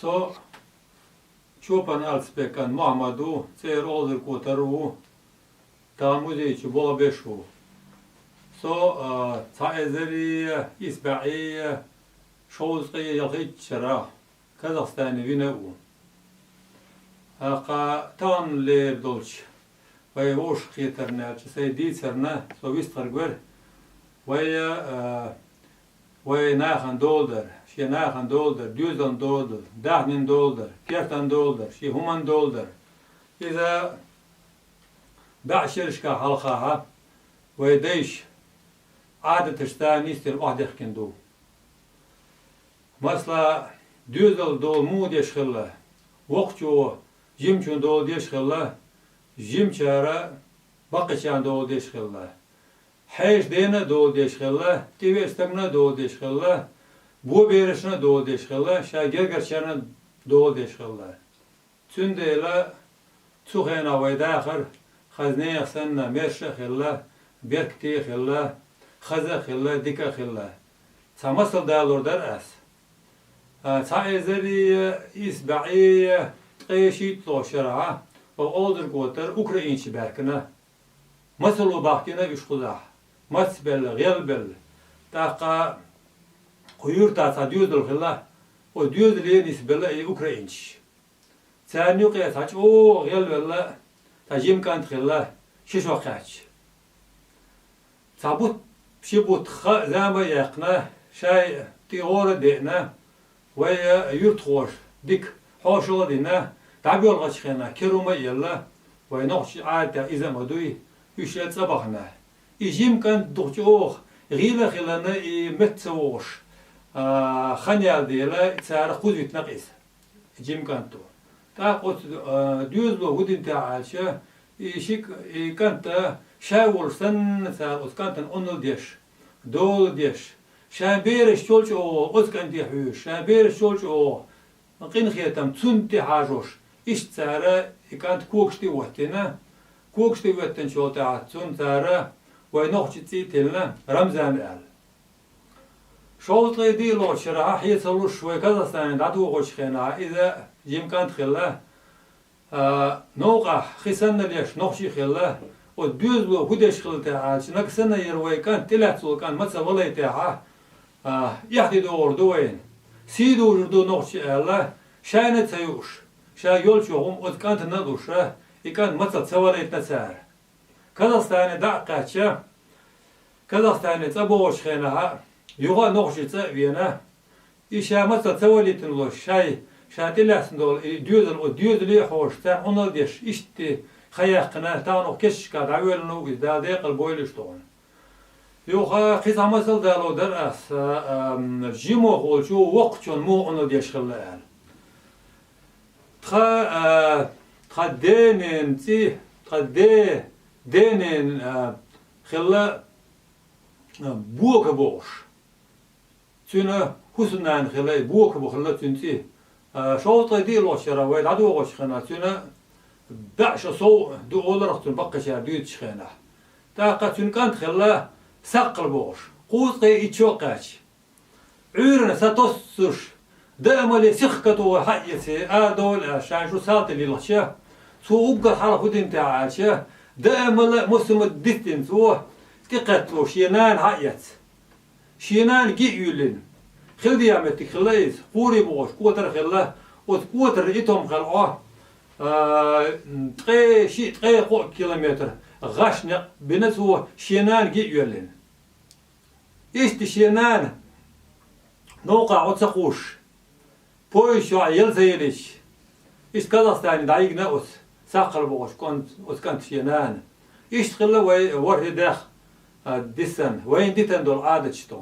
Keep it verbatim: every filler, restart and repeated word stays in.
Со Чопан Алцбекан Мухьаммад ву, цӀера Олзар-КӀотар ву, тха музей чу болх беш ву. Со, а, цхьа эзар исс бӀе шовзткъе ялхитта шера Казахстане вина а ву. ТӀаккха таханлера долчу вай вовшахкхетарна аьлча, сайн дийцарна со вистхир вара. Вай, а, вай нахана дола дар, шен нахана дола дар, доьзална дола дар, даьхнина дола дар, кертан дола дар, шен хӀуманна дола дар. Иза бӀе шерашка хьалхахьа вай дайша Ӏадаташца нисделла охьадехкина ду. Масала, доьзална дола муха деш хилла, воккхачо жимачун дола деш хилла, жимачара баккхийчарна дола деш хилла. Хьешан дена а дола деш хилла, тӀевеача стагана а дола деш хилла, боберашна а дола деш хилла, шайн гергарчарна а дола деш хилла. Цундела цу хенахь вай дахар хаза нехан санна мерша а хилла, беркате а хилла, хаза а хилла, дика а хилла. Цхьа масал далор дара ас. А, цхьа эзар исс бӀе ткъе шийтталгӀачу шарахь вай Олзар-КӀотара украинцаш баьхкина. Масало бахкина уьш кхузахь. Мацбелла, гӀелбелла. ТӀаккха кху юьртахь цхьа доьзал хилла, оцу доьзале нисбелла и украинцаш. Царна юкъе цхьа чӀогӀа гӀелвелла цхьа жима кӀант хилла, ши шо кхаьчча. Цхьа бутт, ши бутт ха а, зама а яьккхина, шайн тӀе гӀора а деана, вай юьртахоша дика хьошалгӀа а дина, дӀабоьлхучу хенахь кира хӀума а елла, вай нохчийн Ӏадатехь иза а ма дуй, уьш а цӀа бахана. И жима кӀант дукха чӀогӀа гӀийла а хиларна, и метта ца вогӀуш, а, хан яьлла дела, цара кхуза витина-кх иза. Жима кӀант ву. ТӀаккха оцу, а, доьзало хӀун дина техьа аьлча, и ши к-, и кӀант а шаьш волуш санна, цара оцу кӀантана Ӏуналла деш, дола деш, шайн бераш чул чӀогӀа оцу кӀанте хьоьжуш, шайн бераш чул чӀогӀа къинхетам цунна тӀе хьажош, иштта цара и кӀант когаш тӀе а хӀоттийна, когаш тӀе а хӀоьттинчул тӀаьхьа цунна цара вай нохчийн цӀе а тиллина, Рамзан аьлла. Шовзткъе диълагӀчу шарахь хье ца луш вай Казахстане дӀадохучу хенахь иза жима кӀант хилла, а, новкъахь хи санна леш нохчий хилла, оцу доьзало хӀун деш хилла техьа аьлча, нагахь санна яра вай кӀант, тӀелаьцна волу кӀант ма ца валай техьа, а, эхь де догӀур ду вайна, сий дужур ду нохчий аьлла, шайна а ца юуш, шайн йолчу хӀума оцу кӀантана а луш, и кӀант мацалла ца валийтина цара. Казахстане дӀа а кхаьчча, Казахстане цӀа богӀучу хенахь юха а нохчий цӀа а вена, и ша мацалла ца валийтина луш, шай, ша тӀелаьцна долу и доьзал, оцу доьзале а хьоьжуш, царна Ӏуналла деш, иштта хан яьккхина, тахана оха кешнашкахь дӀавоьллина ву иза, Дала декъала бойла уьш тхуна. Юха кхин цхьа масал дало дара ас, а, ам, жимах волчо воккхачунна муха Ӏуналла деш хилла аьлла. Тхан, а, тхан денан цӀе, тхан де-, денан, а, хилла, а, Бока бохуш. Цуьнан хӀусамнана хилла и Бока боху хилла цуьнан цӀе. А, шовзткъе диълагӀчу шарахь вай дӀадохучу хенахь цуьнан бӀе шо сов ду олура-кх цуьнан баккхийчара дуьйцучу хенахь. ТӀаккха цуьнан кӀант хилла Саккхал бохуш, кхузткъе итт шо а кхаьчча. Ӏуьйранна сатоссуш, даа-мале сихха катоха хьаэций, арадовла аьлла, шайн шу салтий лилхича, цо уггар хьалха хӀун дина техьа аьлча, даа-мала а, мосамма а дитина цо, тӀекхетта шен нана хьаэцна. Шен нана гиъ юьллина. Хила деза меттиг хилла иза, кхури бохуш, кӀотар хилла, оцу кӀотарра и томхел Ӏо, а, ткъе шиъ, ткъе кхоъ километр гӀаш некъ бина цо шен нана гиъ йоьллина. Иштта шен нана новкъахь Ӏо ца кхуссуш, поезд чохь яла ца йелча, иштта Казахстане дӀайигна оцу Саккхал бохучу кӀант-, оцу кӀант шен нана. Иштта хилла вай ворхӀе дехха, а, дисна, вайна дитина долу Ӏадаташ тхо.